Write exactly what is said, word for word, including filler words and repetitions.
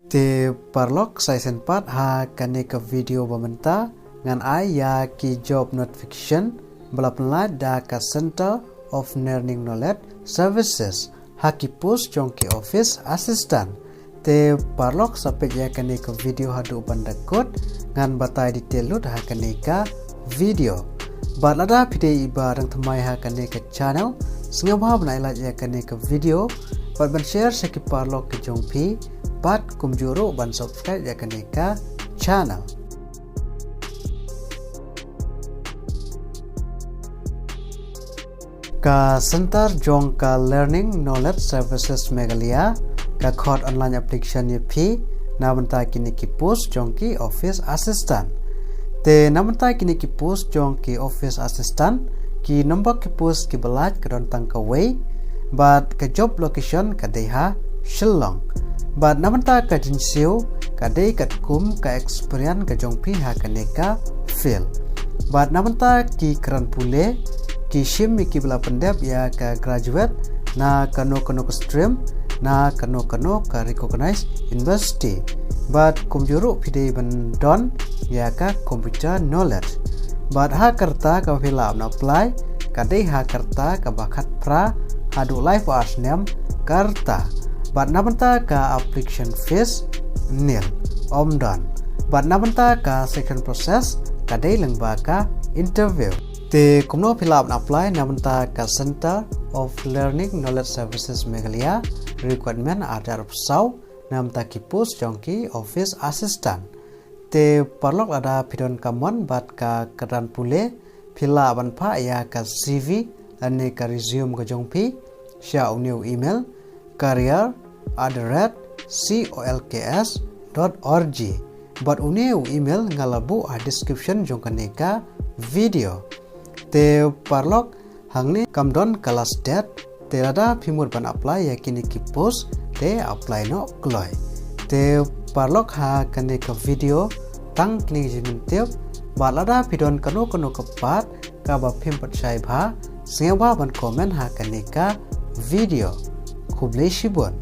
Te paralok, sa shisien pat ha kane ka video ba mynta ngan ai ïa ki job notification ba la pynlait da ka Centre of Learning Knowledge Services ha ki post jong ki office assistant. Te paralok, sa peit ïa kane ka video haduh ban da kut, ngan batai detail lut ha kane ka video. Bad lada phi dei iba dang thymmai ha kane ka channel, sngewbha ban ai like ïa kane ka video bad ban share sha ki paralok ki jong phi, bad kumjuh ruh ban subscribe ïa kane ka channel. Ka Centre jong ka Learning Knowledge Services Meghalaya ka khot online application ïa phi na bynta kine ki post jong ki office assistant. Te na bynta kine ki post jong ki office assistant, ki number ki post kiba lait ka don tang kawei, bad ka job location ka dei ha Shillong. Bad na bynta ka jingsiew ka dei katkum ka experience ka jong phi ha kane ka field. Bad na bynta ki kyrdan pule, ki shim ïa kiba la pyndep ïa ka graduate na kano kano ka stream, na kano kano ka recognized university. Bad kumjuh ruh phi dei ban don ïa ka computer knowledge. Bad ha ka rta kaba phi lah ban apply ka dei ha ka rta kaba khatphra haduh laiphew ar snem ka rta. Bad na bynta ka application fees, nil, ym don. Bad na bynta ka selection process ka dei lyngba ka interview. Te kumno phi lah ban apply na bynta ka Centre of Learning Knowledge Services Meghalaya, requirement ar hajar arphew saw, na bynta ki post jong ki office assistant. Te paralok, lada phi don ka mon bad ka kyrdan pule, phi lah ban phah ïa ka C V lane ka resume ka jong phi sha une u email, career at the rate C O L K S dot org. Bad une u email nga la buh ha description jong kane ka video. Te paralok, hangne kam don ka last date, te lada phi mut ban apply ïa kine ki post, te apply noh kloi. Te paralok, ha kane ka video tang kine ki jingmyntip, bad lada phi don kano kano ka pat kaba phim pat shai bha, sngewbha ban comment ha kane ka video. Khublei shibun.